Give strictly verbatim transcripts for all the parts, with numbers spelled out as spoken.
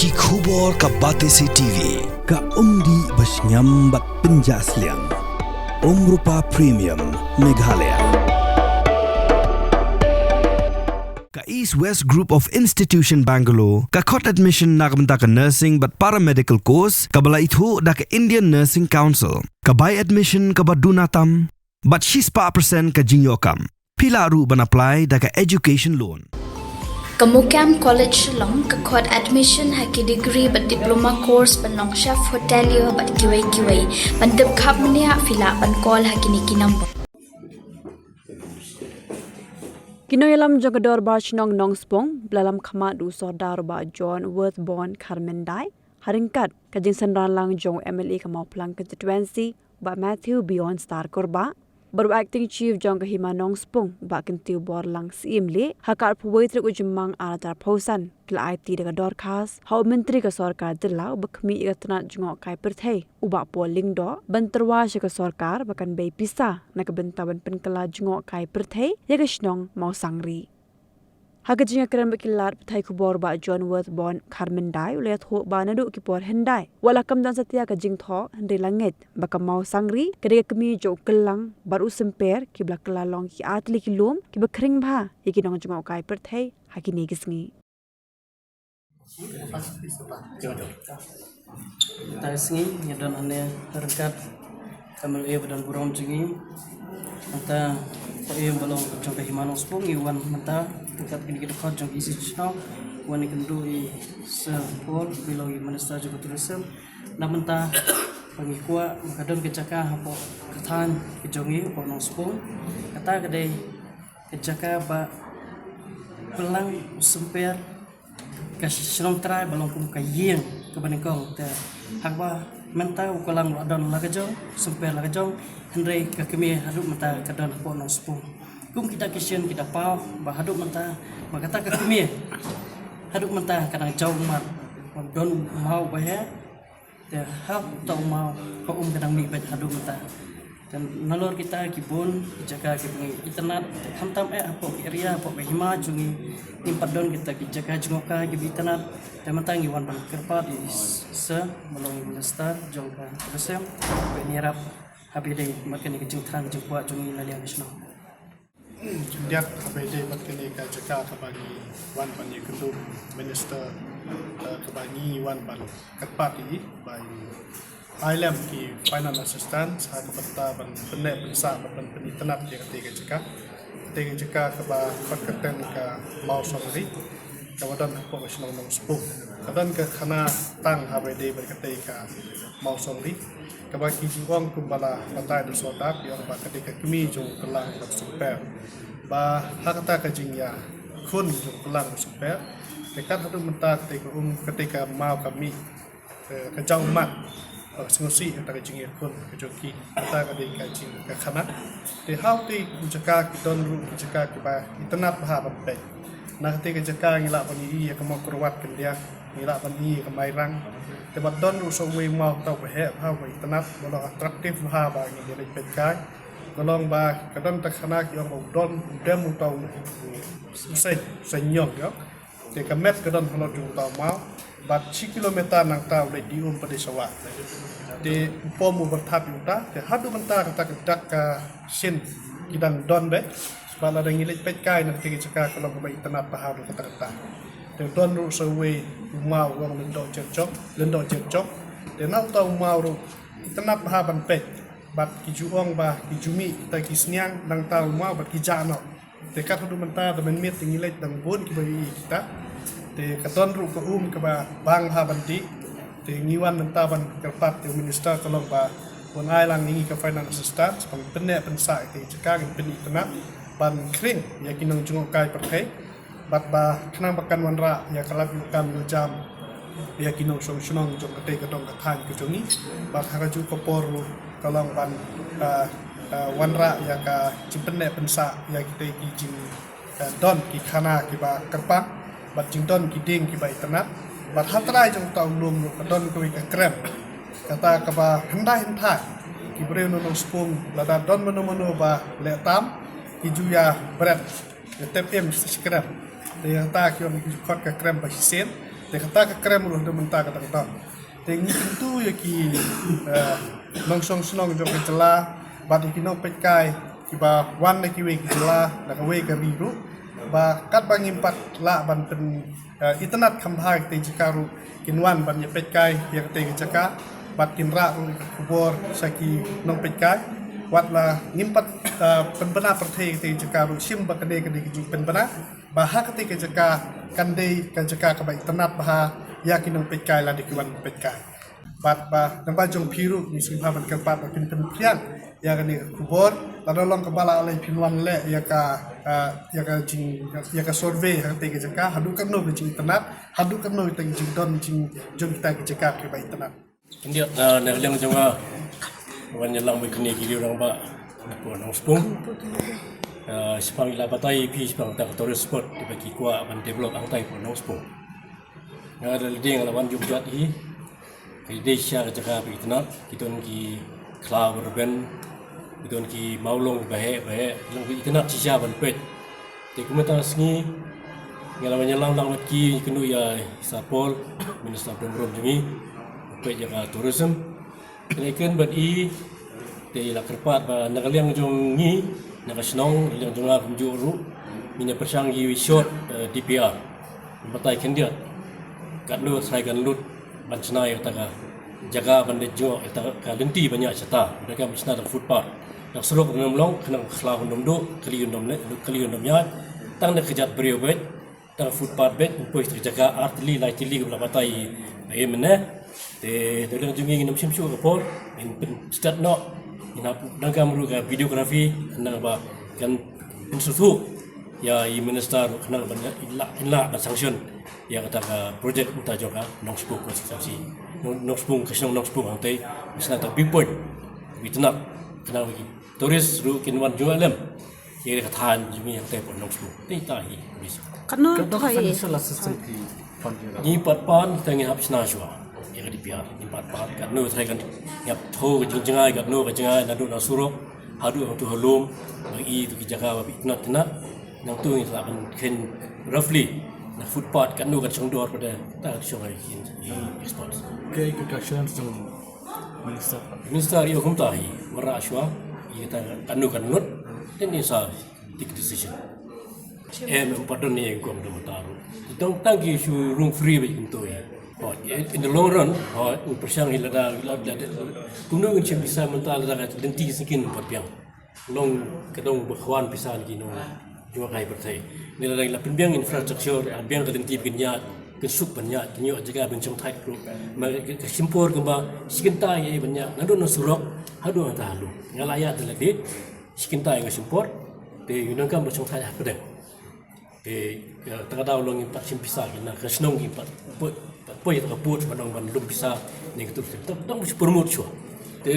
Ki khubor ka Batesi T V, ka umdih ba shngiam bad pynjah sliang. Umrupa Premium, Meghalaya. Ka East West Group of Institution Bangalore, ka khot admission na ka bynta ka nursing bad paramedical course, kaba la ithuh da ka Indian Nursing Council, ka bai admission kaba duna tam, bad shispah percent ka jingïoh kam. Phi lah ruh ban apply da ka education loan. Ka Mukam College Shillong ka khot admission ha ki degree bad diploma course ban long chef hotelier bad kiwei kiwei. Ban tip khapkhap mynta phi lah ban call ha kine ki number. Ki nongïalam jong ka Dorbar Shnong Nongspung, ba la lam khmat da u Sordar Bah John Worthborn Kharmyndai, ha ryngkat ka jingsynran lang jong u M L A ka Mawphlang Constituency, Bah Matthew Beyondstar Kurbah, bad u Acting Chief jong ka Hima Nongspung, Bah Kyntiew Borlang Syiemlieh, ha ka arphew wei tarik u Jymmang arhajar arphew san, ki la aiti da ka dorkhas ha u Myntri ka Sorkar Jylla uba khmih ïa ka tnat jngohkai pyrthei, u Bah Paul Lyngdoh, ban tyrwa sha ka sorkar ba kan bei pisa na ka bynta ban pynkylla jngohkai pyrthei ïa ka shnong Mawsangri. Ha ka jingïakren bad ki lad pathai khubor, Bah John Worthborn Kharmyndai u la ïathuh ba naduh ki por hyndai, wat la kam don satia ka jingthoh, hynrei la ngeit ba ka Mawsangri ka dei ka kmie jong u Kyllang bad u Symper, kiba la kylla long ki artylli ki lum kiba khring bha ïa ki nongjngohkai pyrthei ha kine ki sngi. Mynta ka sngi ngi don hangne ryngkat ka M L A ba don burom jong ngi. Mynta ka ïing ba long jong ka Hima Nongspung, ngi wan mynta ryngkat kine ki dkhot jong ka E C shnong, wan ïakynduh ïa i Sir Paul, ba long i Minister jong ka Tourism. Na mynta ba ngi kwah ba ka don ka jaka hapoh ka thaiñ ka jong ngi hapoh Nongspung. Kata ka dei ka jaka ba Kyllang, u Symper, ka shnong trai ba long kum ka ïing kaba nyngkong. Te haba mynta u Kyllang la don la ka jong, u Symper la ka jong, hynrei ka kmie haduh mynta ka don hapoh Nongspung. Kum kita ki shin kita paw ba haduh mynta, ba kata ka kmie haduh mynta ka dang jaw ummat, ba don u maw ba heh. Te ha uta u maw ka um ka dang mih beit haduh mynta. Te nalor kita ki bun ki jaka kiba ngi itynnad, te khamtam eh hapoh ki area, hapoh ka hima jong ngi, ngim pat don kita ki jaka jngohkai kiba itynnad. Te mynta ngi wan ban kyrpad ïa i Sir, ba long i Minister jong ka Tourism, ba un ïarap haba ïadei bad kane ka jingthrang jingkwah jong ngi na liang ka shnong. Khyndiat haba ïadei bad kane ka jaka kaba ngi wan ban ïakynduh Minister, eh, kaba ngi wan ban kyrpad ïa i ba in ai lem ki finance assistance ha ka bynta ban pynneh pynsah bad ban pynitynnad ïa katei ka jaka. Katei ka jaka kaba khot kyrteng ka Mawsangri, kaba don hapoh ka shnong Nongspung. Ka don ka khana tang haba ïadei bad katei ka Mawsangri, kaba ki ju ong kumba la batai da u Sordar, ki ong ba ka dei ka kmie jong u Kyllang bad u Symper. Ba ha kata ka jingïakhun jong u Kyllang bad u Symper, te kat haduh mynta katei ka um, katei ka maw ka mih, eh, ka jaw ummat, ba ka sngewsih kata ka jingïakhun ka jong ki. Kata ka dei ka jing ka khana. Te ha utei u jaka ki don ruh ki jaka kiba itynnad bha ban peit. Na katei ka jaka ngi lah ban ïohi ïa ka Mawkyrwat khyndiat, ngi lah ban ïohi ïa ka Mairang. Te bad don ruh sa uwei u maw uta uba heh bha, uba itynnad, uba long attractive bha ba ngi ïaleit peit kai. Ka long ba ka don ta khana ki ong ba u don, u dem uta u, u seiñ, u seiñ ñiong, ïa. Te ka met ka don halor jong uta u maw. Bad shi kilometer nangta u leit die um pat die sawah. Te u pom u byrthat ïa uta, te haduh mynta kata ka dak ka shin ki dang don beit. Bad lada ngi leit peit kai na katei ka jaka ka long kaba itynnad bha haduh katta katta. Te don ruh sa uwei u maw u ong Lyngdoh Jerjong, Lyngdoh Jerjong. Te na uta u maw ruh itynnad bha ban peit. Bad ki ju ong ba ki ju mih kita ki sniang nangta u maw bad ki jah noh. Te kat haduh mynta da mynmiet te ngi leit dang bun kiba ïohi ïa kita. Te ka don ruh ka um kaba bang bha ban dih. Te ngi wan mynta ban kyrpad ïa u Minister ka long ba un ai lang ïa ngi ka finance assistance ban pynneh pynsah ïa katei ka jaka, ngin pynitynnad ban khring ïa ki nongjngohkai pyrthei. Bad ba khnang ba kan wanrah ïa ka lad ïa u kam ïa u jam ïa ki nongshong shnong jong katei ka dong ka thaiñ ka jong ngi. Bad ha kajuh ka por ruh ka long ban, ah, ah, wanrah ïa ka jingpynneh pynsah ïa kitei ki jing, ah, don ki khana kiba kyrpang bad jingdon ki dieng kiba itynnad. Bad ha trai jong uta u lum ruh ka don kawei ka krem, kata kaba hyndai hynthai ki briew na Nongspung lada don mano mano ba leh tam ki ju ïa bret, ïa tep im sa shi krem. Te ïa kata ki ong ki ju khot ka krem ba shisien. Te kata ka krem ruh da mynta kata kata. Te ngi kyntu ïa ki, eh, nongshong shnong jong ka jylla bad ïa ki nongpeitkai kiba wan na kiwei ki jylla na kawei ka ri ruh ba katba ngim pat lah ban pyn, eh, itynnad kham bha ïa kata ka jaka ruh kin wan ban ïa peitkai ïa kata ka jaka bad kin rah ruh ïa ka khubor sha ki nongpeitkai. Wat la ngim pat, eh, pynbna pyrthei ïa kata ka jaka ruh shim ba ka dei ka dei ka jingpynbna ba ha kata ka jaka kan dei ka jaka kaba itynnad bha ïa ki nongpeitkai lada ki wan peitkai. Bad ba naba jong phi ruh ngi sngewbha ban kyrpad ba phin pynphriang ïa kane ka khubor lada long kaba la lei phin wan leh ïa ka, ah, ïa ka jing, ïa ka survey ha kata ka jaka haduh katno ka jingitynnad, haduh katno ka jingdon jing jong kita ka jaka kaba itynnad. Khyndiat, ah, na liang jong nga wan ïalang bad kine ki rangbah na pdeng Nongspung. Ah, shaphang ïa la batai phi shaphang kata ka tourist spot kaba ki kwah ban develop hangtai pdeng Nongspung. Nga da lade nga la wan jubjat hi. Ki dei shisha ka jaka ba itynnad, ki don ki khlaw ba rben, ki don ki mawlong ba heh ba heh, ki long ba itynnad shisha ban peit. Te kumta sngi nga la wan ïalang lang bad ki, kynduh ïa i Sir Paul, Minister ba don burom jong ngi, ban peit ïa ka tourism. Kane kren bad i, te la kyrpad ba na ka liang jong ngi, na ka shnong, na ka liang jong nga kumjuh ruh, ngin ïa pyrshang ïa i short, eh, D P R. Batai khyndiat katno trai kan lut ban shna ïa kata ka jaka ban leit jngoh ïa kata ka lynti ban ïaid shata. Ba dei ka ban shna da footpath. Da surok ruh ym long, khnang ba khlaw kan ym duh, kali kan ym leh, kali kan ym ïaid. Tang da kjat briew beit, tang footpath beit, poi sha ka jaka ar tylli lai tylli kaba la batai ïa mynne. Te da liang jong ngi ngin ym shim shuh ka por, ngin pynstad noh, ngin hap donkam ruh ka videography, khnang ba kan pynsngewthuh ïa i minister ruh khnang ban ïa, ïa lah, ïa lah ban sanction ïa kata ka project mynta jong ka Nongspung constituency. Nong, Nongspung, ka shnong Nongspung hangtei, ka shnong ta viewpoint ba itynnad, khnang ba ki tourist ruh kin wan jngoh lem ïa ka thaiñ jong ngi hangtei pdeng Nongspung. Te ita hi, please. Katno, katno ka thoi? Financial assistance phi pan ïa ka? Ngi pat pan, te ngi hap shna shuwa ïa ka D P R. Ngi pat pan, katno trai kan, ngi hap thoh ka jingjngai, katno ka jingjngai, naduh na surok haduh hangtu ha lum, ba i tu ki jaka ba itynnad itynnad. Nangtu ngi lah ban kheiñ roughly na footpath katno kan shong dor pat de, ta ka shong ha ki, ki experts. Kaei ka assurance jong minister? Minister ïa kumta hi, wanrah shuwa ïa kata katno kan lut, then ngin sa take decision. Em, em pat don ïa kong dong ta ruh. Tang, tang ki shu rung free beit kumto hi. Hooid, in the long run, hooid, ngi pyrshang hi lada, lada, lada kumno ngin shim pisa mynta lada ka lynti ki syngkien pat biang. Long ka dong ba khwan pisa na ki nongjngohkai pyrthei. Ngi la dang la pynbiang infrastructure, ah, biang ka lynti ba kin ïaid, kin suk ban ïaid, kin ïoh jaka ban shongthait ruh. Ma ka, ka shim por kumba shi kynta ïa ban ïaid. Naduh na surok haduh hangta ha lum. Nga la ïaid da lade shi kynta ïa nga shim por. Te ïa u nang kam ba shongthait ha pdeng. Te, eh, ta ka daw long ngim pat shim pisa, ki na ka shnong ngim pat poi, pat poi ta ka put ban ong ban lum pisa ne ka tur. Te dang ba shu promote shuwa. Te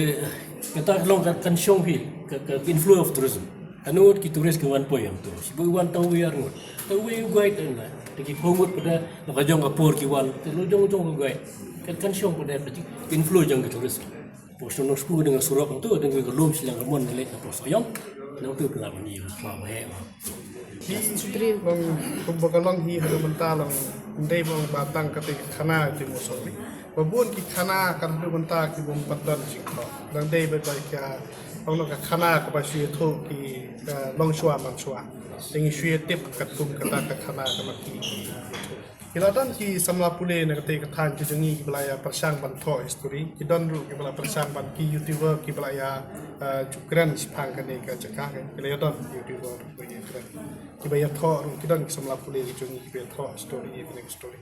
kata ka long ka, kan shong hi ka, ka inflow of tourism. Katno ngut ki tourist ki wan poi hangto. Shibun wan tang wei ar ngut. Tang wei u guide na. Te ki phew ngut pat da, na ka jong ka por ki wan. Te la jong jong ka guide. Kan, kan shong pat da ka inflow jong ka tourist. Pdeng Nongspung dang surok hangto, dang ka lum shiliang ka mon ne leit na pdeng Sohiong. Nangto pynlong ban ïa ka khlaw ba heh. Hi, long, kumba ka long hi haduh mynta long, ym dei ba ong ba tang kata ka khana te mo sori. Ba bun ki khana kan haduh mynta ki bym pat don jingthoh. Dang dei ba ba ka, ong ka khana kaba shu ïathuh ki, eh, long shuwa man shuwa. Te ngi shu ïatip katkum kata ka khana kaba ki, ki ïathuh. Ki la don ki samla pule na kata ka thaiñ ka jong ngi kiba la ïa pyrshang ban thoh history. Ki don ruh kiba la pyrshang ban, ki YouTuber kiba la ïa, eh, ju kren shaphang kane ka jaka, ki la ïa don YouTuber ruh ïa kren. Kiba ïa thoh ruh, ki don ki samla pule ka jong ngi kiba ïa thoh story, ïa kane ka story.